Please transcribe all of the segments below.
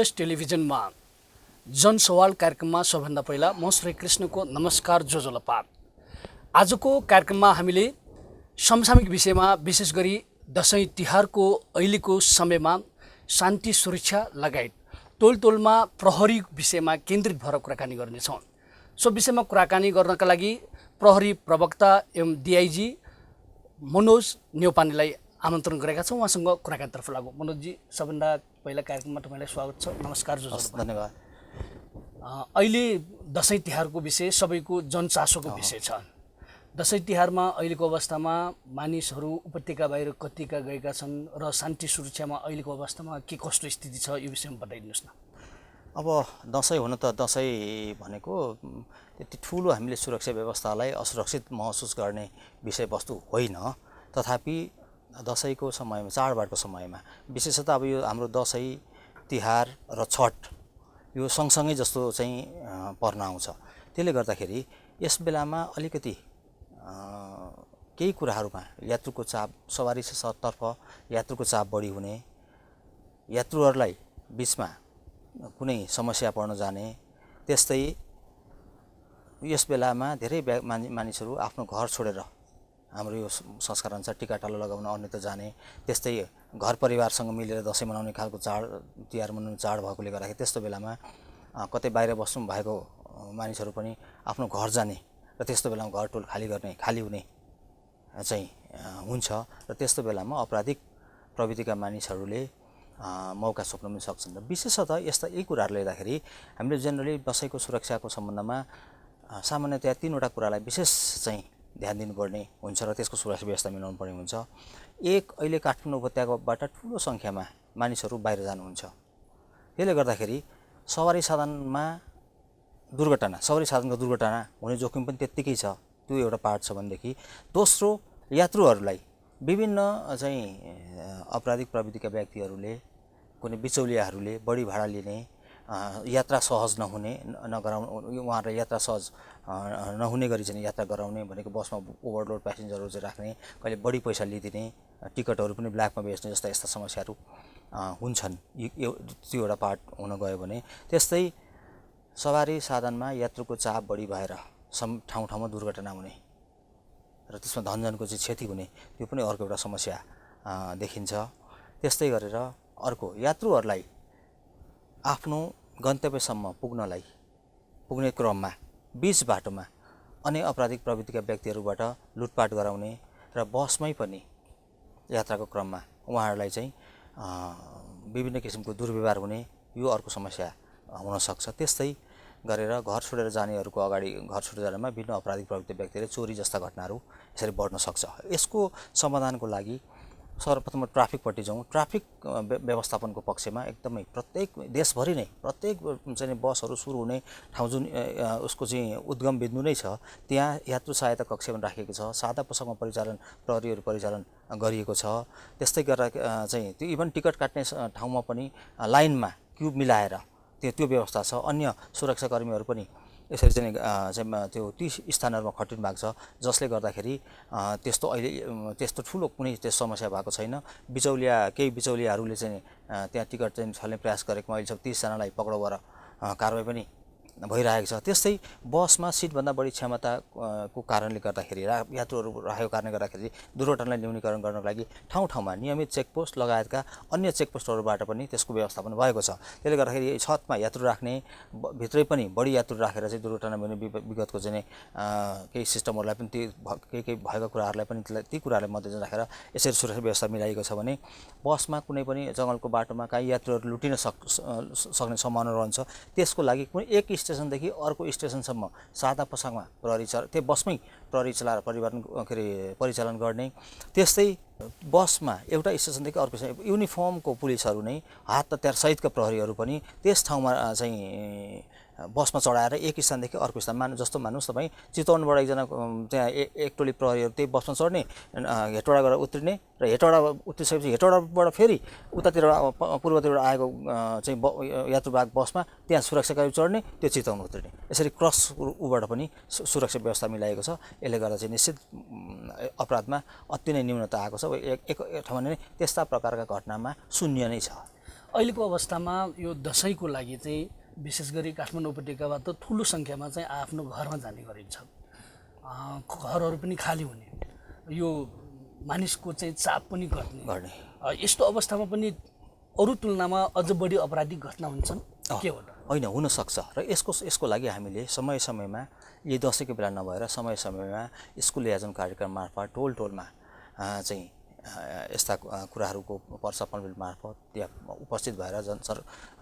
Plus टेलिभिजनमा जनसवाल कार्यक्रममा सबभन्दा पहिला म श्री कृष्णको नमस्कार जोजोलपात। आजको कार्यक्रममा हामीले समसामयिक विषयमा विशेष गरी दसैँ तिहारको अहिलेको समयमा शान्ति सुरक्षा लगायत तोलतोलमा प्रहरी विषयमा केन्द्रित भएर कुराकानी गर्नेछौँ। सो विषयमा कुराकानी गर्नका लागि प्रहरी प्रवक्ता एवं डिआइजी मनोज न्यौपानेलाई आमन्त्रण गरेका छौँ। उहाँसँग कुराकानीतर्फ लागौँ। मनोजजी, सबभन्दा पहिला कार्यक्रममा तपाईँलाई स्वागत छ। नमस्कार जोजोलपात। धन्यवाद। अहिले दसैँ तिहारको विषय सबैको जनचासोको विषय छ। दसैँ तिहारमा अहिलेको अवस्थामा मानिसहरू उपत्यका बाहिर कतिका गएका छन् र शान्ति सुरक्षामा अहिलेको अवस्थामा के कस्तो स्थिति छ, यो विषयमा बताइदिनुहोस् न। अब दसैँ हुन त दसैँ भनेको त्यति ठुलो हामीले सुरक्षा व्यवस्थालाई असुरक्षित महसुस गर्ने विषयवस्तु होइन। तथापि दसैँको समयमा, चाडबाडको समयमा विशेषतः अब यो हाम्रो दसैँ तिहार र छठ यो सँगसँगै जस्तो चाहिँ पर्न आउँछ। त्यसले गर्दाखेरि यस बेलामा अलिकति केही कुराहरूमा यात्रुको चाप, सवारी तर्फ यात्रुको चाप बढी हुने, यात्रुहरूलाई बिचमा कुनै समस्या पर्न जाने, त्यस्तै यस बेलामा धेरै मानिसहरू आफ्नो घर छोडेर हाम्रो यो संस्कार अनुसार टिकाटालो लगाउन अन्यत्र जाने, त्यस्तै घर परिवारसँग मिलेर दसैँ मनाउने खालको चाड तिहार मनाउने चाड भएकोले गर्दाखेरि त्यस्तो बेलामा कतै बाहिर बस्नु भएको मानिसहरू पनि आफ्नो घर जाने र त्यस्तो बेलामा घर टोल खाली हुने चाहिँ हुन्छ र त्यस्तो बेलामा अपराधिक प्रवृत्तिका मानिसहरूले मौका सोध्न पनि सक्छन्। र विशेषतः यस्ता यी कुराहरूले गर्दाखेरि हामीले जेनरली दसैँको सुरक्षाको सम्बन्धमा सामान्यतया तीनवटा कुरालाई विशेष चाहिँ ध्यान दिनुपर्ने हुन्छ र त्यसको सुरक्षा व्यवस्था मिलाउनु पर्ने हुन्छ। एक, अहिले काठमाडौँ उपत्यकाबाट ठुलो सङ्ख्यामा मानिसहरू बाहिर जानुहुन्छ। त्यसले गर्दाखेरि सवारी साधनको दुर्घटना हुने जोखिम पनि त्यत्तिकै छ। त्यो एउटा पार्ट छ भनेदेखि दोस्रो, यात्रुहरूलाई विभिन्न चाहिँ आपराधिक प्रवृत्तिका व्यक्तिहरूले, कुनै बिचौलियाहरूले बढी भाडा लिने, यात्रा सहज नहुने उहाँहरूलाई यात्रा सहज नहुने गरी चाहिँ यात्रा गराउने, भनेको बसमा ओभरलोड प्यासेन्जरहरू चाहिँ राख्ने, कहिले बढी पैसा लिदिने, टिकटहरू पनि ब्ल्याकमा बेच्ने जस्ता यस्ता समस्याहरू हुन्छन्। त्यो एउटा पार्ट हुन गयो भने त्यस्तै सवारी साधनमा यात्रुको चाप बढी भएर ठाउँ ठाउँमा दुर्घटना हुने र त्यसमा धनजनको चाहिँ क्षति हुने, त्यो पनि अर्को एउटा समस्या देखिन्छ। त्यस्तै गरेर अर्को, यात्रुहरूलाई आफ्नो गन्तव्यसम्म पुग्ने क्रममा बीच बाटोमा अन्य आपराधिक प्रवृत्तिका व्यक्तिहरूबाट लुटपाट गराउने र बसमै पनि यात्राको क्रममा उहाँहरूलाई चाहिँ विभिन्न किसिमको दुर्व्यवहार हुने, यो अर्को समस्या हुन सक्छ। त्यस्तै गरेर घर छोडेर जानेहरूको अगाडि घर छोडेर जानेमा विभिन्न आपराधिक प्रवृत्ति व्यक्तिहरूले चोरी जस्ता घटनाहरू यसरी बढ्न सक्छ। यसको समाधानको लागि सर्वप्रथम ट्राफिकपट्टि जाउँ। ट्राफिक व्यवस्थापनको पक्षमा एकदमै प्रत्येक देशभरि नै प्रत्येक चाहिँ बसहरू सुरु हुने ठाउँ जुन उसको चाहिँ उद्गम बिन्दु नै छ, त्यहाँ यात्रु सहायता कक्ष पनि राखेको छ। सादा पोसाकमा प्रहरीहरू परिचालन गरिएको छ। त्यस्तै गरेर चाहिँ त्यो इभन टिकट काट्ने ठाउँमा पनि लाइनमा क्यु मिलाएर त्यो व्यवस्था छ। अन्य सुरक्षाकर्मीहरू पनि यसरी चाहिँ त्यो ती स्थानहरूमा खटिनु भएको छ, जसले गर्दाखेरि त्यस्तो ठुलो कुनै समस्या भएको छैन। केही बिचौलियाहरूले चाहिँ त्यहाँ टिकट चाहिँ छल्ने प्रयास गरेकोमा अहिलेसम्म 30 जनालाई पक्राउ गरेर कारबाही पनि भइरहेको छ। त्यस्तै बसमा सिटभन्दा बढी क्षमताको कारणले गर्दाखेरि यात्रुहरू राखेको कारणले गर्दाखेरि दुर्घटनालाई न्यूनीकरण गर्नको लागि ठाउँ ठाउँमा नियमित चेकपोस्ट लगायतका अन्य चेकपोस्टहरूबाट पनि त्यसको व्यवस्थापन भएको छ। त्यसले गर्दाखेरि छतमा यात्रु राख्ने, भित्रै पनि बढी यात्रु राखेर चाहिँ दुर्घटना हुने विगतको चाहिँ केही सिस्टमहरूलाई पनि केही भएका कुराहरूलाई पनि ती कुराहरूलाई मध्यनजर राखेर यसरी सुरक्षा व्यवस्था मिलाइएको छ भने बसमा कुनै पनि जङ्गलको बाटोमा कहीँ यात्रुहरू लुटिन सक्ने सम्भावना रहन्छ। त्यसको लागि कुनै एक स्टेसनदेखि अर्को स्टेसनसम्म सादा पोसाकमा त्यो बसमै प्रहरी चलाएर परिचालन गर्ने। त्यस्तै बसमा एउटा स्टेसनदेखि अर्को युनिफर्मको पुलिसहरू नै हात हतियार सहितका प्रहरीहरू पनि त्यस ठाउँमा चाहिँ बसमा चढाएर एक स्थानदेखि अर्को स्थान जस्तो मान्नुहोस् तपाईँ चितवनबाट एकजना त्यहाँ एक टोली प्रहरीहरू त्यही बसमा चढ्ने, हेटौडा गरेर उत्रिने र हेटौडा उत्रिसकेपछि हेटौडाबाट फेरि उतातिर पूर्वतिर आएको चाहिँ यात्रुवाहक बसमा त्यहाँ सुरक्षाकर्मी चढ्ने, त्यो चितवन उत्रिने, यसरी क्रस उबाट पनि सुरक्षा व्यवस्था मिलाएको छ। यसले गर्दा चाहिँ निश्चित अपराधमा अति नै न्यूनता आएको छ। एक ठाउँमा नै त्यस्ता प्रकारका घटनामा शून्य नै छ। अहिलेको अवस्थामा यो दसैँको लागि चाहिँ विशेष गरी काठमाडौँ उपत्यकाबाट ठुलो सङ्ख्यामा चाहिँ आफ्नो घरमा जाने गरिन्छ, घरहरू पनि खाली हुने, यो मानिसको चाहिँ चाप पनि घट्ने, यस्तो अवस्थामा पनि अरू तुलनामा अझ बढी आपराधिक घटना हुन्छन् के हो त? होइन, हुनसक्छ। र यसको लागि हामीले समय समयमा, यही दसैँको बेला नभएर समय समयमा स्कुल ल्याजन कार्यक्रम मार्फत टोलमा चाहिँ यस्ता कुराहरूको पर्सपल मार्फत त्यहाँ उपस्थित भएर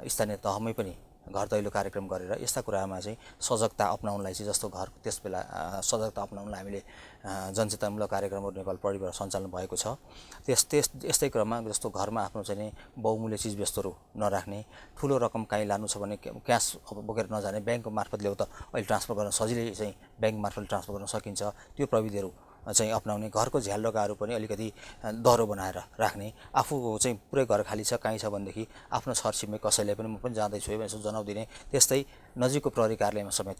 स्थानीय तहमै पनि घर दैलो कार्यक्रम गरेर यस्ता कुरामा चाहिँ सजगता अपनाउनलाई चाहिँ, जस्तो घर त्यस बेला सजगता अपनाउनलाई हामीले जनचेतनामूलक कार्यक्रमहरू नेपाल प्रहरीबाट सञ्चालन भएको छ। यस्तै क्रममा जस्तो घरमा आफ्नो चाहिँ बहुमूल्य चिजवस्तुहरू नराख्ने, ठुलो रकम काहीँ लानु छ भने क्यास बोकेर नजाने, ब्याङ्कको मार्फत ल्याउ त अहिले ट्रान्सफर गर्न सजिलै चाहिँ ब्याङ्क मार्फत ट्रान्सफर गर्न सकिन्छ, त्यो प्रविधिहरू चाहिँ अपनाउने, घरको झ्यालडोकाहरू पनि अलिकति दह्रो बनाएर राख्ने, आफू चाहिँ पुरै घर खाली छ काहीँ छ भनेदेखि आफ्नो छरछिमेक कसैले पनि म पनि जाँदैछु है भनेर जनाउदिने, त्यस्तै नजिकको प्रहरी कार्यालयमा समेत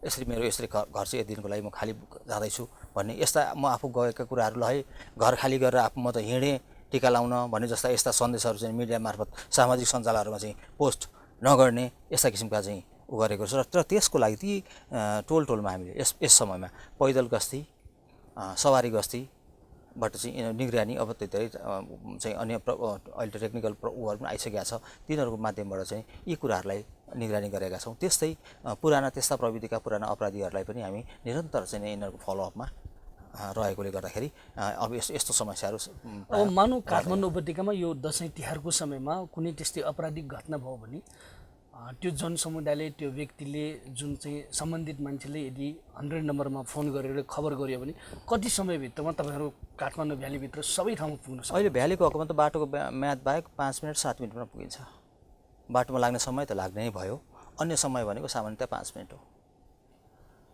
यसरी मेरो यसरी घर चाहिँ यति दिनको लागि म खाली जाँदैछु भन्ने, यस्ता म आफू गएका कुराहरू ल है घर खाली गरेर म त हिँडेँ टिका लाउन भन्ने जस्ता यस्ता सन्देशहरू चाहिँ मिडिया मार्फत सामाजिक सञ्जालहरूमा चाहिँ पोस्ट नगर्ने, यस्ता किसिमका चाहिँ उ गरेको छ। र त्यसको लागि ती टोलमा हामीले यस समयमा पैदल गस्ती, सवारी गस्तीबाट चाहिँ निगरानी, अब धेरै चाहिँ अन्य अहिले टेक्निकल उहरू पनि आइसकेका छ, तिनीहरूको माध्यमबाट चाहिँ यी कुराहरूलाई निगरानी गरेका छौँ। त्यस्तै त्यस्ता प्रविधिका पुराना अपराधीहरूलाई पनि हामी निरन्तर चाहिँ यिनीहरूको फलोअपमा रहेकोले गर्दाखेरि अब यस्तो समस्याहरू अब मानौँ काठमाडौँ उपत्यकामा यो दसैँ तिहारको समयमा कुनै त्यस्तै आपराधिक घटना भयो भने त्यो जनसमुदायले, त्यो व्यक्तिले, जुन चाहिँ सम्बन्धित मान्छेले यदि 100 नम्बरमा फोन गरेर खबर गर्यो भने कति समयभित्रमा तपाईँहरू काठमाडौँ भ्यालीभित्र सबै ठाउँमा पुग्नु सक्छ? अहिले भ्यालीको हकमा त बाटोको म्याद बाहेक 5 मिनट 7 मिनटमा पुगिन्छ। बाटोमा लाग्ने समय त लाग्ने नै भयो, अन्य समय भनेको सामान्यतया 5 मिनट हो।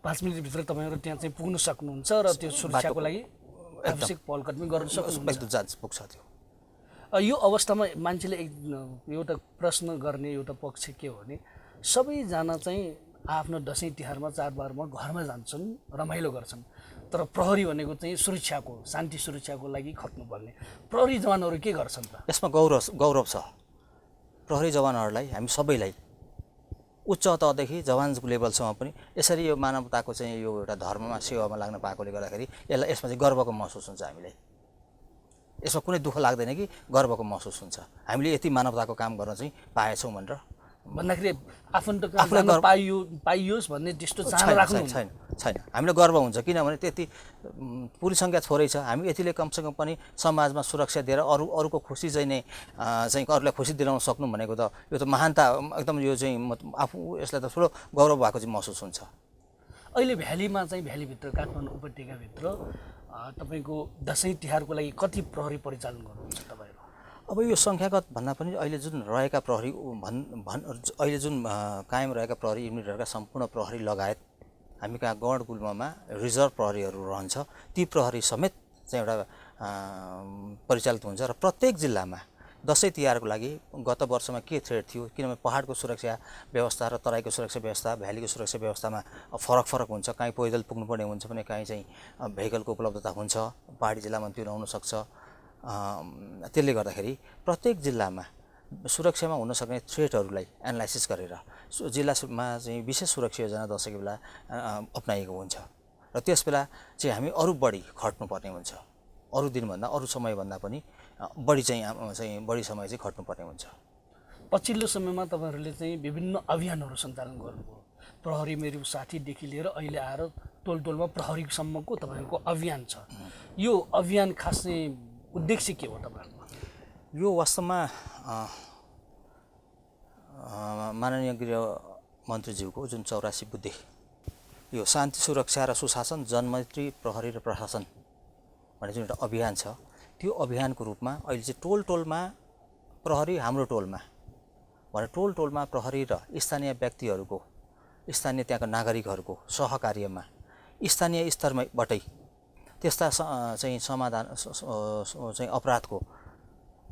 5 मिनटभित्र तपाईँहरू त्यहाँ चाहिँ पुग्न सक्नुहुन्छ र त्यो सुरक्षाको लागि आवश्यक पहलकदमी गर्न सक्नुहुन्छ। एकदम जाँच पुग्छ त्यो। यो अवस्थामा मान्छेले एउटा प्रश्न गर्ने एउटा पक्ष के हो भने सबैजना चाहिँ आफ्नो दसैँ तिहारमा चाडबाडमा घरमा जान्छन्, रमाइलो गर्छन्, तर प्रहरी भनेको चाहिँ सुरक्षाको, शान्ति सुरक्षाको लागि खट्नुपर्ने प्रहरी जवानहरू के गर्छन् त? यसमा गौरव छ। प्रहरी जवानहरूलाई हामी सबैलाई उच्च तहदेखि जवान लेभलसम्म पनि यसरी यो मानवताको चाहिँ यो एउटा धर्ममा सेवामा लाग्न पाएकोले गर्दाखेरि यसमा चाहिँ गर्वको महसुस हुन्छ। हामीले यसमा कुनै दुःख लाग्दैन कि गर्वको महसुस हुन्छ, हामीले यति मानवताको काम गर्न चाहिँ पाएछौँ भनेर। भन्दाखेरि आफूलाई पाइयोस् भन्ने त्यस्तो चाहना राख्नु छैन। हामीलाई गर्व हुन्छ किनभने त्यति पुरुष सङ्ख्या थोरै छ, हामी यतिले कमसेकम पनि समाजमा सुरक्षा दिएर अरूको खुसी चाहिँ नै चाहिँ अरूलाई खुसी दिलाउन सक्नु भनेको त यो त महानता, एकदम यो चाहिँ आफू यसलाई त ठुलो गौरव भएको चाहिँ महसुस हुन्छ। अहिले भ्यालीमा चाहिँ भ्यालीभित्र काठमाडौँ उपत्यकाभित्र तपाईँको दसैँ तिहारको लागि कति प्रहरी परिचालन गर्नुहुन्छ तपाईँहरू? अब यो सङ्ख्यागत भन्दा पनि अहिले जुन रहेका प्रहरी अहिले जुन कायम रहेका प्रहरी युनिटहरूका सम्पूर्ण प्रहरी लगायत हामी कहाँ गढ गुल्ममा रिजर्भ प्रहरीहरू रहन्छ, ती प्रहरी समेत चाहिँ एउटा परिचालित हुन्छ। र प्रत्येक जिल्लामा दसैँ तिहारको लागि गत वर्षमा के थ्रेड थियो, किनभने पहाडको सुरक्षा व्यवस्था र तराईको सुरक्षा व्यवस्था, भ्यालीको सुरक्षा व्यवस्थामा फरक हुन्छ। काहीँ पैदल पुग्नुपर्ने हुन्छ भने काहीँ चाहिँ भेहिकलको उपलब्धता हुन्छ, पहाडी जिल्लामा त्यो नहुनसक्छ। त्यसले गर्दाखेरि प्रत्येक जिल्लामा सुरक्षामा हुनसक्ने थ्रेटहरूलाई एनालाइसिस गरेर जिल्लामा चाहिँ विशेष सुरक्षा योजना दसैँको बेला अपनाइएको हुन्छ। र त्यस बेला चाहिँ हामी अरू बढी खट्नुपर्ने हुन्छ, अरू दिनभन्दा अरू समयभन्दा पनि बढी बढी समय चाहिँ खट्नुपर्ने हुन्छ। पछिल्लो समयमा तपाईँहरूले चाहिँ विभिन्न अभियानहरू सञ्चालन गर्नुभयो, प्रहरी मेरो साथीदेखि लिएर अहिले आएर टोलमा प्रहरीसम्मको तपाईँहरूको अभियान छ। यो अभियान खास चाहिँ उद्देश्य के हो तपाईँहरूको? यो वास्तवमा माननीय गृह मन्त्रीज्यूको जुन 84 बुद्धि, यो शान्ति सुरक्षा र सुशासन जनमैत्री प्रहरी र प्रशासन भन्ने जुन एउटा अभियान छ, त्यो अभियानको रूपमा अहिले चाहिँ टोलमा प्रहरी हाम्रो टोलमा भनेर टोलमा प्रहरी र स्थानीय व्यक्तिहरूको, स्थानीय त्यहाँका नागरिकहरूको सहकार्यमा स्थानीय स्तरबाटै त्यस्ता चाहिँ समाधान चाहिँ अपराधको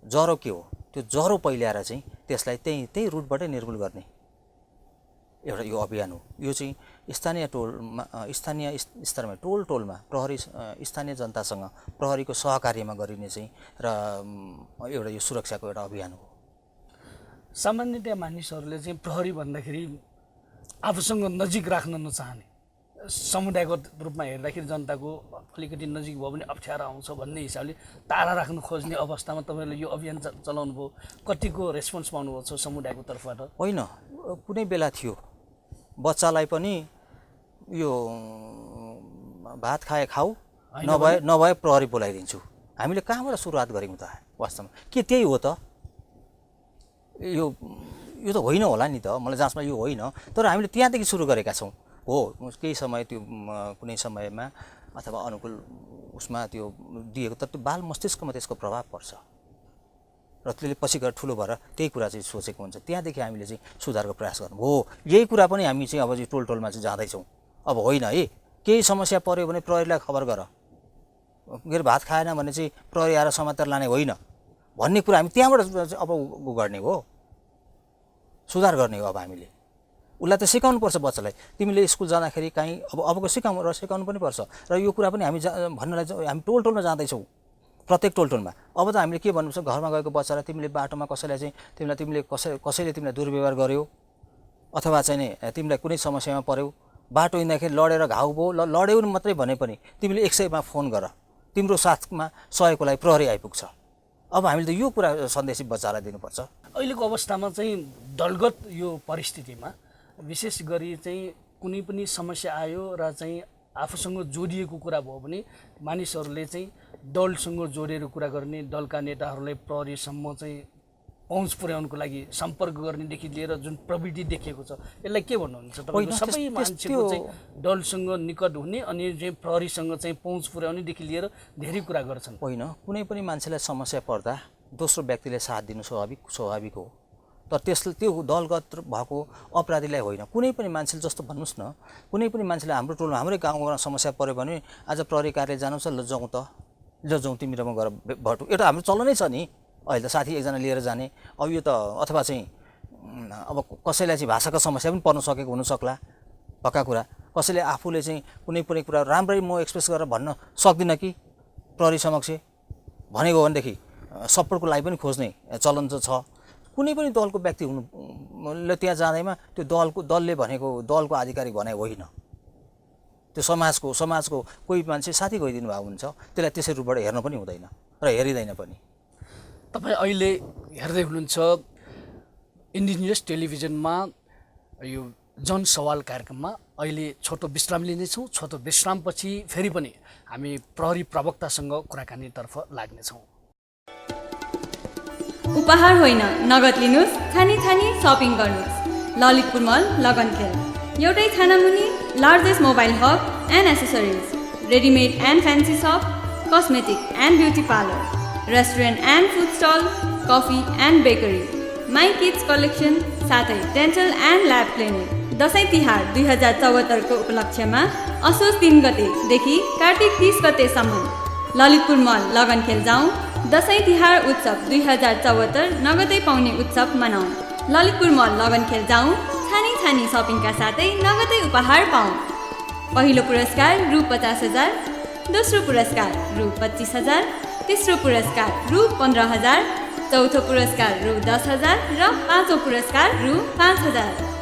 जरो के हो त्यो जरो पहिल्याएर चाहिँ त्यसलाई त्यही रुटबाटै निर्मूल गर्ने एउटा यो अभियान हो। यो चाहिँ स्थानीय स्तरमा टोलमा प्रहरी स्थानीय जनतासँग प्रहरीको सहकार्यमा गरिने चाहिँ र एउटा यो सुरक्षाको एउटा अभियान हो। सामान्यतया मानिसहरूले चाहिँ प्रहरी भन्दाखेरि आफूसँग नजिक राख्न नचाहने, समुदायको रूपमा हेर्दाखेरि जनताको अलिकति नजिक भयो भने अप्ठ्यारो आउँछ भन्ने हिसाबले टाढा राख्न खोज्ने अवस्थामा तपाईँहरूले यो अभियान चलाउनु भयो, कतिको रेस्पोन्स पाउनुभएको छ समुदायको तर्फबाट? होइन, कुनै बेला थियो बच्चालाई पनि यो भात खाए खाऊ, नभए प्रहरी बोलाइदिन्छु। हामीले कहाँबाट सुरुवात गऱ्यौँ त? वास्तवमा के त्यही हो त? यो त होइन होला नि त, मलाई जाँचमा यो होइन, तर हामीले त्यहाँदेखि सुरु गरेका छौँ। हो, केही समय त्यो कुनै समयमा अथवा अनुकूल उसमा त्यो दिएको, तर त्यो बाल मस्तिष्कमा त्यसको प्रभाव पर्छ र त्यसले पछि गएर ठुलो भएर त्यही कुरा चाहिँ सोचेको हुन्छ। त्यहाँदेखि हामीले चाहिँ सुधारको प्रयास गर्नु हो। यही कुरा पनि हामी चाहिँ अब चाहिँ टोल टोलमा चाहिँ जाँदैछौँ। अब होइन है, केही समस्या पऱ्यो भने प्रहरीलाई खबर गर, के अरे भात खाएन भने चाहिँ प्रहरी आएर समातेर लाने होइन भन्ने कुरा हामी त्यहाँबाट अब गर्ने हो, सुधार गर्ने हो। अब हामीले उसलाई त सिकाउनुपर्छ बच्चालाई, तिमीले स्कुल जाँदाखेरि काहीँ अबको सिकाउनु पनि पर्छ। र यो कुरा पनि हामी भन्नलाई हामी टोल टोलमा जाँदैछौँ, प्रत्येक टोल टोलमा। अब त हामीले के भन्नुपर्छ, घरमा गएको बच्चालाई तिमीले बाटोमा कसैलाई चाहिँ कसैले तिमीलाई दुर्व्यवहार गर्यो अथवा चाहिँ नि तिमीलाई कुनै समस्यामा पर्यो, बाटो हिँड्दाखेरि लडेर घाउ भयो, लड्यौ मात्रै भने पनि तिमीले 100मा फोन गर, तिम्रो साथमा सहयोगको लागि प्रहरी आइपुग्छ। अब हामीले त यो कुरा सन्देश बच्चालाई दिनुपर्छ। अहिलेको अवस्थामा चाहिँ दलगत यो परिस्थितिमा विशेष गरी चाहिँ कुनै पनि समस्या आयो र चाहिँ आफूसँग जोडिएको कुरा भयो भने मानिसहरूले चाहिँ दलसँग जोडेर कुरा गर्ने, दलका नेताहरूलाई प्रहरीसम्म चाहिँ पहुँच पुर्याउनको लागि सम्पर्क गर्नेदेखि लिएर जुन प्रवृत्ति देखिएको छ, यसलाई के भन्नुहुन्छ तपाईँ? सबै मान्छेको चाहिँ दलसँग निकट हुने अनि चाहिँ प्रहरीसँग चाहिँ पहुँच पुर्याउनेदेखि लिएर धेरै कुरा गर्छन्। होइन, कुनै पनि मान्छेलाई समस्या पर्दा दोस्रो व्यक्तिले साथ दिनु स्वाभाविक हो, तर त्यो दलगत भएको अपराधीलाई होइन। कुनै पनि मान्छेले जस्तो भन्नुहोस् न, कुनै पनि मान्छेले हाम्रो टोलमा हाम्रै गाउँमा समस्या पऱ्यो भने आज प्रहरी कार्यालय जानु छ, जाउँ तिमी र म गएर भटु, एउटा हाम्रो चलनै छ नि। अहिले त साथी एकजना लिएर जाने, अब यो त अथवा चाहिँ अब कसैलाई चाहिँ भाषाको समस्या पनि पर्न सकेको हुनसक्ला, पक्का कुरा। कसैले आफूले चाहिँ कुनै पनि कुरा राम्ररी म एक्सप्रेस गरेर भन्न सक्दिनँ कि प्रहरी समक्ष भनेको हो भनेदेखि सपोर्टको लागि पनि खोज्ने चलन छ। कुनै पनि दलको व्यक्ति हुनुले त्यहाँ जाँदैमा त्यो दलले भनेको दलको आधिकारिक भनाइ होइन, त्यो समाजको कोही मान्छे साथी गइदिनु भएको हुन्छ, त्यसलाई त्यसै रूपबाट हेर्न पनि हुँदैन र हेरिँदैन पनि। तपाईँ अहिले हेर्दै हुनुहुन्छ इन्डिजिनियस टेलिभिजनमा यो जनसवाल कार्यक्रममा। अहिले छोटो विश्राम लिनेछौँ। छोटो विश्रामपछि फेरि पनि हामी प्रहरी प्रवक्तासँग कुराकानीतर्फ लाग्नेछौँ। उपहार होइन, नगद लिनुहोस्, छानी सपिङ गर्नुहोस्। ललितपुर मल लगनखेल, एउटै छानामुनि largest mobile hub and accessories, readymade and fancy shop, cosmetic and beauty parlour, restaurant and food stall, coffee and bakery, my kids collection, साथै dental and lab clinic. Dashain Tihar 2074 को उपलक्ष्यमा असोज 3 गतेदेखि कार्तिक 30 गतेसम्म ललितपुर मल लगनखेल जाउँ। दसैँ तिहार उत्सव 2074 नगदै पाउने उत्सव मनाउँ। ललितपुर मल लगनखेल जाउँ, छानी सपिङका साथै नगदै उपहार पाऊँ। पहिलो पुरस्कार रु 50,000, दोस्रो पुरस्कार रु 25,000, तेस्रो पुरस्कार रु 15,000, चौथो पुरस्कार रु 10,000 र पाँचौँ पुरस्कार रु 5,000।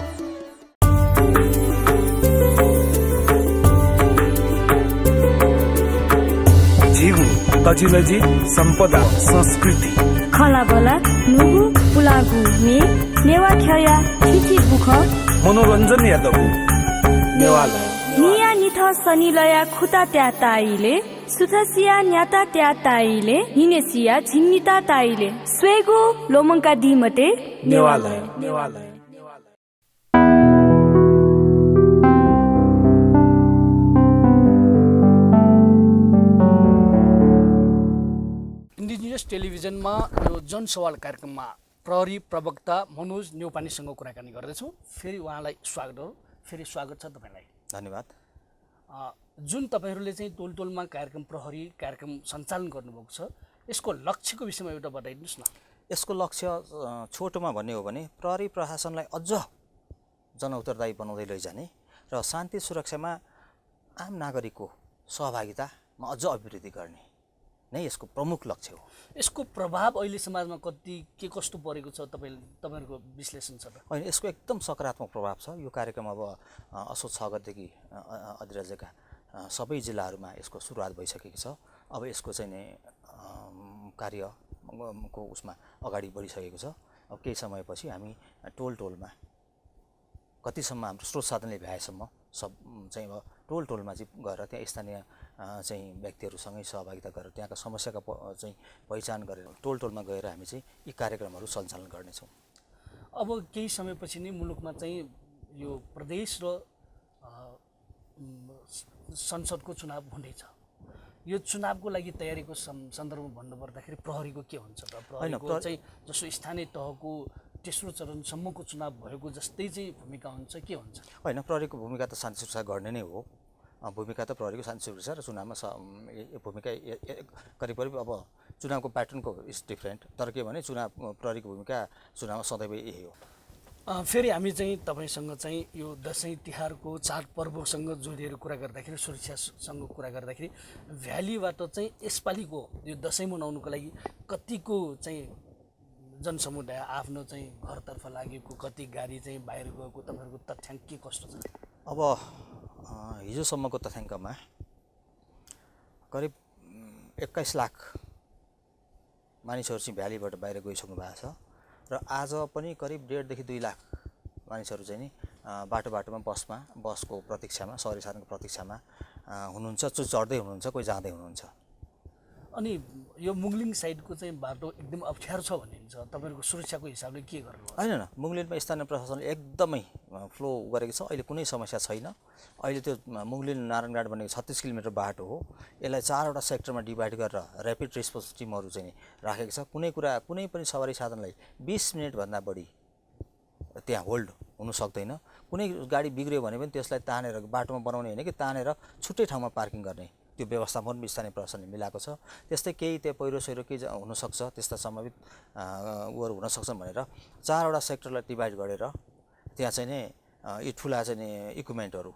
जीवु तजिलजी सम्पदा संस्कृति खलाबला नुगु पुलागु मे नेवा ख्या थिथि बुख मनोरञ्जन यादव नेवाला निया निथ सनिलया खुता त्या ताइले सुथसिया न्याता त्या ताइले हिनेसिया झिन्निता ताइले स्वेगु लोमंका दिमते नेवाला इन्डिजिनियस टेलिभिजनमा यो जनसवाल कार्यक्रममा प्रहरी प्रवक्ता मनोज न्यौपानेसँग कुराकानी गर्दैछौँ। फेरि उहाँलाई स्वागत हो। फेरि स्वागत छ तपाईँलाई। धन्यवाद। जुन तपाईँहरूले चाहिँ टोल टोलमा प्रहरी कार्यक्रम सञ्चालन गर्नुभएको छ, यसको लक्ष्यको विषयमा एउटा बताइदिनुहोस् न। यसको लक्ष्य छोटोमा भन्ने हो भने प्रहरी प्रशासनलाई अझ जनउत्तरदायी बनाउँदै लैजाने र शान्ति सुरक्षामा आम नागरिकको सहभागितामा अझ अभिवृद्धि गर्ने नै यसको प्रमुख लक्ष्य हो। यसको प्रभाव अहिले समाजमा के कस्तो परेको छ तपाईँहरूको विश्लेषण छ त? होइन, यसको एकदम सकारात्मक प्रभाव छ। यो कार्यक्रम अब असोज 6 गतेदेखि अधिराज्यका सबै जिल्लाहरूमा यसको सुरुवात भइसकेको छ। अब यसको चाहिँ नि कार्यको उसमा अगाडि बढिसकेको छ। अब केही समयपछि हामी टोलमा कतिसम्म हाम्रो स्रोत साधनले भ्याएसम्म सब चाहिँ अब टोलमा चाहिँ गएर त्यहाँ स्थानीय चाहिँ व्यक्तिहरूसँगै सहभागिता गरेर त्यहाँका समस्याका चाहिँ पहिचान गरेर टोलमा गएर हामी चाहिँ यी कार्यक्रमहरू सञ्चालन गर्नेछौँ। अब केही समयपछि नै मुलुकमा चाहिँ यो प्रदेश र संसदको चुनाव हुँदैछ। यो चुनावको लागि तयारीको सन्दर्भमा भन्नुपर्दाखेरि प्रहरीको के हुन्छ त? प्रहरीको चाहिँ जसो स्थानीय तहको तेस्रो चरणसम्मको चुनाव भएको जस्तै चाहिँ भूमिका हुन्छ, के हुन्छ? होइन, प्रहरीको भूमिका त शान्ति सुरक्षा गर्ने नै हो। भूमिका त प्रहरीको शान्ति सुरक्षा र चुनावमा भूमिका करिब अब चुनावको प्याटर्नको इज डिफ्रेन्ट, तर के भने प्रहरीको भूमिका चुनावमा सदैव यही हो। फेरि हामी चाहिँ तपाईँसँग चाहिँ यो दसैँ तिहारको चाडपर्वसँग जोडिएर कुरा गर्दाखेरि, सुरक्षासँग कुरा गर्दाखेरि भ्यालीबाट चाहिँ यसपालिको यो दसैँ मनाउनुको लागि कतिको चाहिँ जनसमुदाय आफ्नो चाहिँ घरतर्फ लागेको, कति गाडी चाहिँ बाहिर गएको, तपाईँहरूको तथ्याङ्क के कस्तो छ? अब हिजोसम्मको तथ्याङ्कमा करिब 21 लाख मानिसहरू चाहिँ भ्यालीबाट बाहिर गइसक्नु भएको छ र आज पनि करिब 1.5 देखि 2 लाख मानिसहरू चाहिँ नि बाटोमा बसको प्रतीक्षामा, सवारी साधनको प्रतीक्षामा हुनुहुन्छ। चढ्दै हुनुहुन्छ, कोही जाँदै हुनुहुन्छ। अनि यो मुङलिङ साइडको चाहिँ बाटो एकदम अप्ठ्यारो छ भनिन्छ, तपाईँहरूको सुरक्षाको हिसाबले के गर्नु? होइन, मुङलिनमा स्थानीय प्रशासनले एकदमै फ्लो गरेको छ। अहिले कुनै समस्या छैन। अहिले त्यो मुङलिन नारायणघाट भनेको 36 किलोमिटर बाटो हो। यसलाई 4वटा सेक्टरमा डिभाइड गरेर ऱ्यापिड रेस्पोन्स टिमहरू चाहिँ राखेको छ। कुनै पनि सवारी साधनलाई 20 मिनटभन्दा बढी त्यहाँ होल्ड हुनु सक्दैन। कुनै गाडी बिग्रियो भने पनि त्यसलाई तानेर बाटोमा बनाउने होइन कि तानेर छुट्टै ठाउँमा पार्किङ गर्ने त्यो व्यवस्थापन स्थानीय प्रशासनले मिलाएको छ। त्यस्तै केही त्यहाँ पहिरो केही हुनसक्छ, त्यस्ता सम्भावित उहरू हुनसक्छन् भनेर 4वटा सेक्टरलाई डिभाइड गरेर त्यहाँ चाहिँ नि यी ठुला चाहिँ नि इक्विपमेन्टहरू,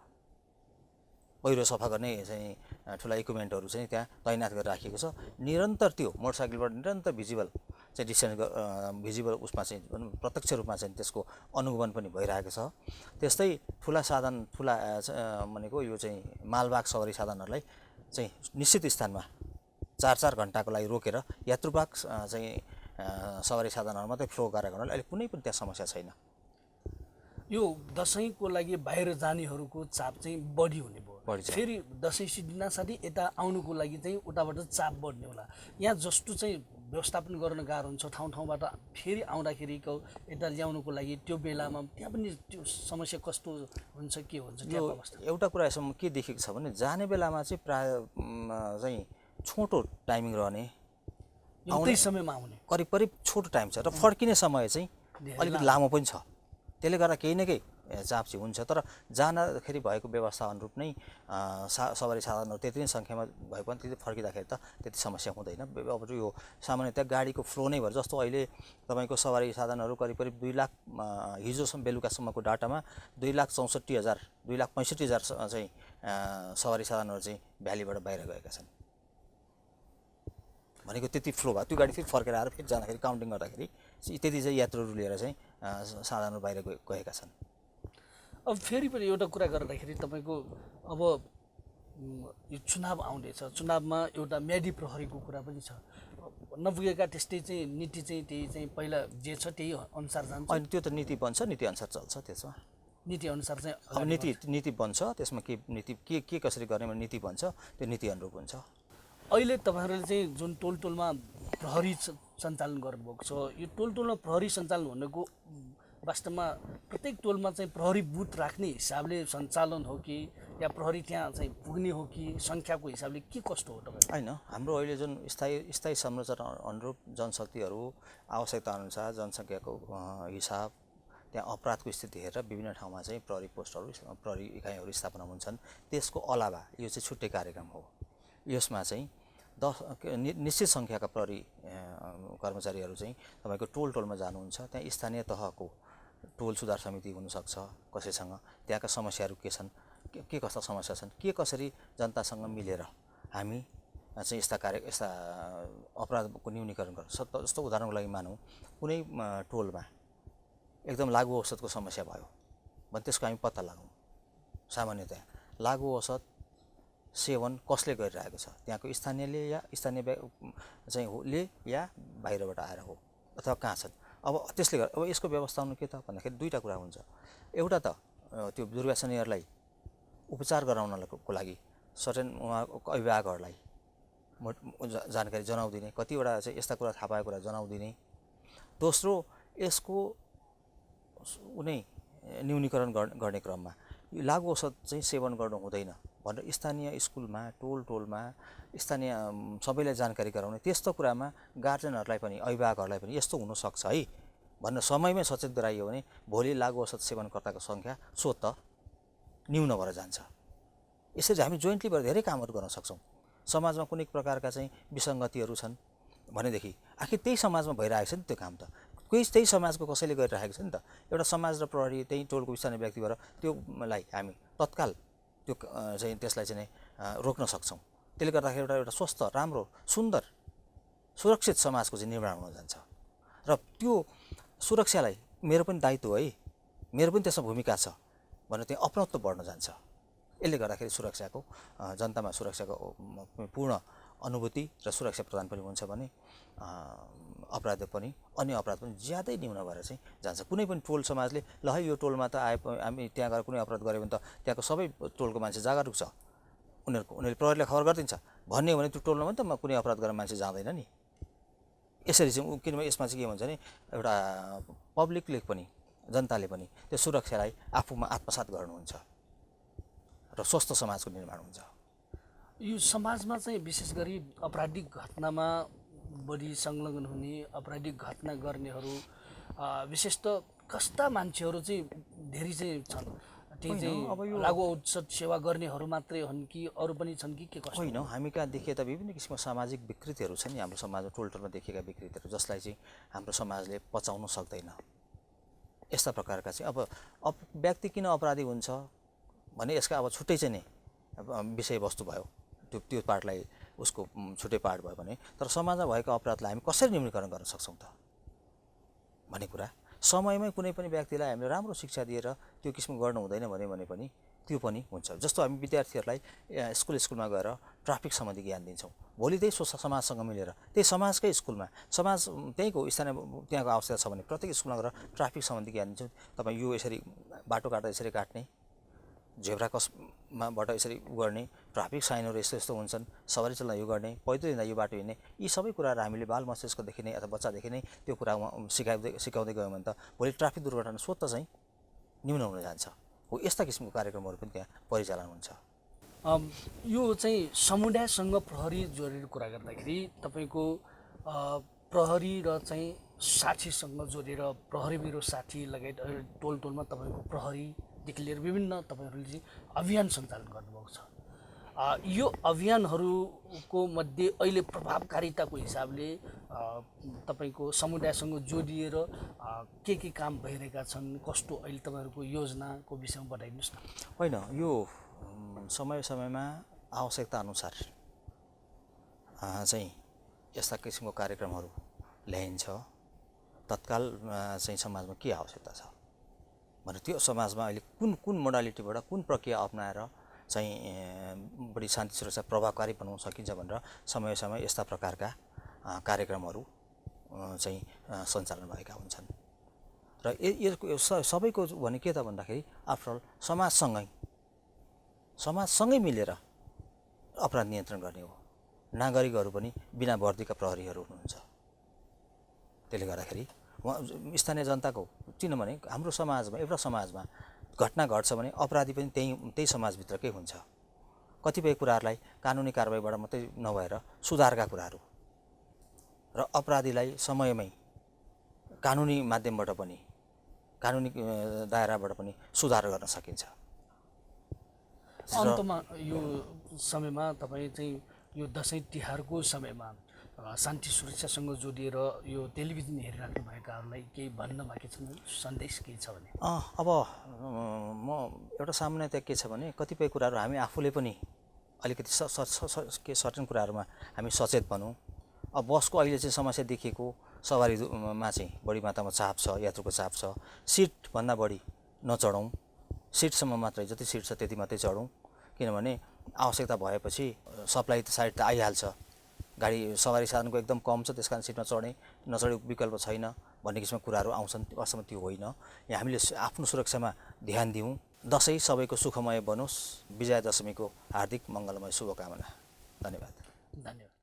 पहिरो सफा गर्ने चाहिँ ठुला इक्विपमेन्टहरू चाहिँ त्यहाँ तैनात गरेर राखिएको छ। निरन्तर त्यो मोटरसाइकलबाट निरन्तर भिजिबल उसमा चाहिँ प्रत्यक्ष रूपमा चाहिँ त्यसको अनुगमन पनि भइरहेको छ। त्यस्तै ठुला भनेको यो चाहिँ मालवाहक सवारी साधनहरूलाई चाहिँ निश्चित स्थानमा 4-4 घन्टाको लागि रोकेर यात्रुवाहक चाहिँ सवारी साधनहरू मात्रै फ्लो गरेको हुनाले अहिले कुनै पनि त्यहाँ समस्या छैन। यो दसैँको लागि बाहिर जानेहरूको चाप चाहिँ बढी हुने भयो। फेरि दसैँ सिद्धिनासाथै यता आउनुको लागि चाहिँ उताबाट चाप बढ्ने होला। यहाँ जस्तो चाहिँ व्यवस्थापन गर्न गाह्रो हुन्छ, ठाउँबाट फेरि आउँदाखेरिको यता ल्याउनुको लागि त्यो बेलामा त्यहाँ पनि त्यो समस्या कस्तो हुन्छ, के हुन्छ? एउटा कुरा यसमा के देखेको छ भने जाने बेलामा चाहिँ प्राय चाहिँ छोटो टाइमिङ रहने, आउने समयमा आउने करिब छोटो टाइम छ र फर्किने समय चाहिँ अलिकति लामो पनि छ। त्यसले गर्दा केही न केही चाप चाहिँ हुन्छ, तर जाँदाखेरि भएको व्यवस्था अनुरूप नै सवारी साधनहरू त्यति नै सङ्ख्यामा भए पनि त्यति फर्किँदाखेरि त त्यति समस्या हुँदैन। अब यो सामान्यतया गाडीको फ्लो नै भएर जस्तो अहिले तपाईँको सवारी साधनहरू करिब 2 लाख हिजोसम्म बेलुकासम्मको डाटामा 2,64,000 2,65,000 चाहिँ सवारी साधनहरू चाहिँ भ्यालीबाट बाहिर गएका छन् भनेको त्यति फ्लो भयो। त्यो गाडी फेरि फर्केर आएर फेरि जाँदाखेरि काउन्टिङ गर्दाखेरि त्यति चाहिँ यात्रुहरू लिएर चाहिँ साधनहरू बाहिर गएका छन्। अब फेरि पनि एउटा कुरा गर्दाखेरि तपाईँको अब यो चुनाव आउँदैछ, चुनावमा एउटा म्यादी प्रहरीको कुरा पनि छ। नपुगेका त्यस्तै चाहिँ नीति चाहिँ त्यही चाहिँ पहिला जे छ त्यही अनुसार जान्छ। अनि त्यो त नीति बन्छ, नीति अनुसार चल्छ। त्यसमा नीति अनुसार चाहिँ अब नीति बन्छ, त्यसमा के कसरी गर्ने भने नीति बन्छ, त्यो नीति अनुरूप हुन्छ। अहिले तपाईँहरूले चाहिँ जुन टोलमा प्रहरी सञ्चालन गर्नुभएको छ, यो टोलमा प्रहरी सञ्चालन भनेको वास्तवमा प्रत्येक टोलमा चाहिँ प्रहरी बुथ राख्ने हिसाबले सञ्चालन हो कि या प्रहरी त्यहाँ चाहिँ पुग्ने हो कि सङ्ख्याको हिसाबले के कस्तो हो तपाईँ? होइन, हाम्रो अहिले जुन स्थायी संरचना अनुरूप जनशक्तिहरू आवश्यकता अनुसार जनसङ्ख्याको हिसाब त्यहाँ अपराधको स्थिति हेरेर विभिन्न ठाउँमा चाहिँ प्रहरी पोस्टहरू, प्रहरी इकाइहरू स्थापना हुन्छन्। त्यसको अलावा यो चाहिँ छुट्टै कार्यक्रम हो। यसमा चाहिँ निश्चित सङ्ख्याका प्रहरी कर्मचारीहरू चाहिँ तपाईँको टोलमा जानुहुन्छ। त्यहाँ स्थानीय तहको टोल सुधार समिति हुनसक्छ कसैसँग, त्यहाँका समस्याहरू के छन्, के कस्ता समस्या छन्, के कसरी जनतासँग मिलेर हामी चाहिँ यस्ता अपराधको न्यूनीकरण गर्नु। जस्तो उदाहरणको लागि मानौँ कुनै टोलमा एकदम लागु औषधको समस्या भयो भने त्यसको हामी पत्ता लगाउँ। सामान्यतया लागु औषध सेवन कसले गरिरहेको छ, त्यहाँको स्थानीयले या स्थानीय चाहिँ होले या बाहिरबाट आएर हो अथवा कहाँ छन्। अब त्यसले गर्दा अब यसको व्यवस्थापन के त भन्दाखेरि दुईवटा कुरा हुन्छ। एउटा त त्यो दुर्व्यसनीहरूलाई उपचार गराउनको लागि सर्टेन उहाँको अभिभावकहरूलाई जानकारी जनाउदिने, कतिवटा चाहिँ यस्ता कुरा थाहा पाएको कुरा जनाउदिने। दोस्रो, यसको उनी न्यूनीकरण गर्ने क्रममा यो लागु औषध चाहिँ सेवन गर्नु हुँदैन भनेर स्थानीय स्कुलमा टोलमा स्थानीय सबैलाई जानकारी गराउने। त्यस्तो कुरामा गार्जेनहरूलाई पनि अभिभावकहरूलाई पनि यस्तो हुनसक्छ है भनेर समयमै सचेत गराइयो भने भोलि लागु औषध सेवनकर्ताको सङ्ख्या स्वतः न्यून भएर जान्छ। यसरी हामी जोइन्टली भएर धेरै कामहरू गर्न सक्छौँ। समाजमा कुनै प्रकारका चाहिँ विसङ्गतिहरू छन् भनेदेखि आखिर त्यही समाजमा भइरहेको छ नि त्यो काम त, त्यही समाजको कसैले गरिरहेको छ नि त। एउटा समाज र प्रहरी त्यही टोलको स्थानीय व्यक्तिबाट त्योलाई हामी तत्काल त्यो चाहिँ त्यसलाई चाहिँ रोक्न सक्छौँ। त्यसले गर्दाखेरि एउटा स्वस्थ, राम्रो, सुन्दर, सुरक्षित समाजको चाहिँ निर्माण हुन जान्छ। र त्यो सुरक्षालाई मेरो पनि दायित्व है, मेरो पनि त्यसमा भूमिका छ भनेर त्यहाँ अपनत्व बढ्न जान्छ। यसले गर्दाखेरि सुरक्षाको जनतामा सुरक्षाको पूर्ण अनुभूति र सुरक्षा प्रदान पनि हुन्छ भने अपराध पनि अन्य अपराध पनि ज्यादै न्यून भएर चाहिँ जान्छ। कुनै पनि टोल समाजले ल है यो टोलमा त आए हामी त्यहाँ गएर कुनै अपराध गऱ्यो भने त त्यहाँको सबै टोलको मान्छे जागरुक छ, उनीहरूले प्रहरीलाई खबर गरिदिन्छ भन्ने हो भने त्यो टोलमा पनि त कुनै अपराध गरेर मान्छे जाँदैन नि। यसरी चाहिँ किनभने यसमा चाहिँ के भन्छ भने एउटा पब्लिकले पनि जनताले पनि त्यो सुरक्षालाई आफूमा आत्मसात गर्नुहुन्छ र स्वस्थ समाजको निर्माण हुन्छ। यो समाजमा चाहिँ विशेष गरी आपराधिक घटनामा बढी संलग्न हुने, आपराधिक घटना गर्नेहरू विशेष त कस्ता मान्छेहरू चाहिँ धेरै चाहिँ छन्? त्यही चाहिँ लागु औषध सेवा गर्नेहरू मात्रै हुन् कि अरू पनि छन् कि के कस्तो? होइन, हामी कहाँ देखिए त विभिन्न किसिमका सामाजिक विकृतिहरू छन् नि हाम्रो समाजमा, टोलटोलमा देखिएका विकृतिहरू जसलाई चाहिँ हाम्रो समाजले पचाउन सक्दैन। यस्ता प्रकारका चाहिँ अब व्यक्ति किन अपराधी हुन्छ भने यसका अब छुट्टै चाहिँ नि विषयवस्तु भयो, त्यो पार्टलाई उसको छुट्टै पार्ट भयो भने, तर समाजमा भएको अपराधलाई हामी कसरी न्यूनीकरण गर्न सक्छौँ त भन्ने कुरा समयमै कुनै पनि व्यक्तिलाई हामीले राम्रो शिक्षा दिएर त्यो किसिम गर्नु हुँदैन भने पनि त्यो पनि हुन्छ। जस्तो हामी विद्यार्थीहरूलाई स्कुलमा गएर ट्राफिक सम्बन्धी ज्ञान दिन्छौँ, भोलि त्यही समाजसँग मिलेर त्यही समाजकै स्कुलमा समाज त्यहीँको स्थानीय त्यहाँको आवश्यकता छ भने प्रत्येक स्कुलमा गएर ट्राफिक सम्बन्धी ज्ञान दिन्छौँ। तपाईँ यो यसरी बाटो काट्दा यसरी काट्ने, झेब्रा क्रसमाबाट यसरी गर्ने, ट्राफिक साइनहरू यस्तो यस्तो हुन्छन्, सवारी चल्दा यो गर्ने, पैदल हिँड्दा यो बाटो हिँड्ने, यी सबै कुराहरू हामीले बाल मस्तिष्कदेखि नै अथवा बच्चादेखि नै त्यो कुरा सिकाउँदै गयो भने त भोलि ट्राफिक दुर्घटना स्वतः चाहिँ न्यून हुन जान्छ। हो यस्ता किसिमको कार्यक्रमहरू पनि त्यहाँ परिचालन हुन्छ। यो चाहिँ समुदायसँग प्रहरी जोडेर कुरा गर्दाखेरि तपाईँको प्रहरी र चाहिँ साथीसँग जोडेर प्रहरी मेरो साथी लगायत टोलमा तपाईँको प्रहरीदेखि लिएर विभिन्न तपाईँहरूले चाहिँ अभियान सञ्चालन गर्नुभएको छ। यो अभियानहरूको मध्ये अहिले प्रभावकारिताको हिसाबले तपाईँको समुदायसँग जोडिएर के काम भइरहेका छन्, कस्तो अहिले तपाईँहरूको योजनाको विषयमा बताइदिनुहोस् न। होइन, यो समयमा आवश्यकता अनुसार चाहिँ यस्ता किसिमको कार्यक्रमहरू ल्याइन्छ। तत्काल चाहिँ समाजमा के आवश्यकता छ भने त्यो समाजमा अहिले कुन मोडालिटीबाट कुन प्रक्रिया अप्नाएर चाहिँ बढी शान्ति सुरक्षा प्रभावकारी बनाउन सकिन्छ भनेर समय यस्ता प्रकारका कार्यक्रमहरू चाहिँ सञ्चालन भएका हुन्छन्। र यसको सबैको भने के त भन्दाखेरि आफ्टर अल समाजसँगै मिलेर अपराध नियन्त्रण गर्ने हो। नागरिकहरू पनि बिना वर्दीका प्रहरीहरू हुनुहुन्छ। त्यसले गर्दाखेरि स्थानीय जनताको किनभने हाम्रो समाजमा एउटा समाजमा घटना घट्छ भने अपराधी पनि त्यही समाजभित्रकै हुन्छ। कतिपय कुराहरूलाई कानुनी कारबाहीबाट मात्रै नभएर सुधारका कुराहरू र अपराधीलाई समयमै कानुनी माध्यमबाट पनि कानुनी दायराबाट पनि सुधार गर्न सकिन्छ। अन्तमा यो समयमा तपाईँ चाहिँ यो दसैँ तिहारको समयमा शान्ति सुरक्षासँग जोडिएर यो टेलिभिजन हेरिराख्नु भएकाहरूलाई केही भन्न बाँकी छ, सन्देश केही छ भने? अब म एउटा सामान्यतया के छ भने कतिपय कुराहरू हामी आफूले पनि अलिकति के सर्टेन कुराहरूमा हामी सचेत बनौँ। अब बसको अहिले चाहिँ समस्या देखिएको सवारीमा चाहिँ बढी मात्रामा चाप छ, यात्रुको चाप छ। सिटभन्दा बढी नचढौँ, सिटसम्म मात्रै, जति सिट छ त्यति मात्रै चढौँ, किनभने आवश्यकता भएपछि सप्लाई त साइड त आइहाल्छ। गाडी सवारी साधनको एकदम कम छ, त्यस कारण सिटमा नचढे विकल्प छैन भन्ने किसिमका कुराहरू आउँछन्। वास्तवमा त्यो होइन। यहाँ हामीले आफ्नो सुरक्षामा ध्यान दिउँ। दसैँ सबैको सुखमय बनोस्। विजया दशमीको हार्दिक मङ्गलमय शुभकामना। धन्यवाद। धन्यवाद।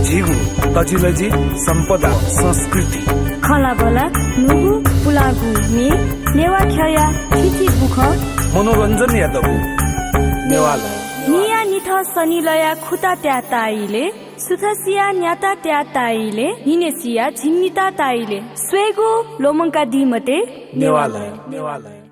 जीव तजिलजी सम्पदा संस्कृति खलाबला नुगु पुलागु मे नेवा ख्या थिथि बुख मनोरञ्जन यादव नेवाला निया निथ सनिलया खुता त्या ताइले सुथसिया न्याता त्या ताइले हिनेसिया झिन्निता ताइले स्वेगो लोमङ्का दिमते नेवाला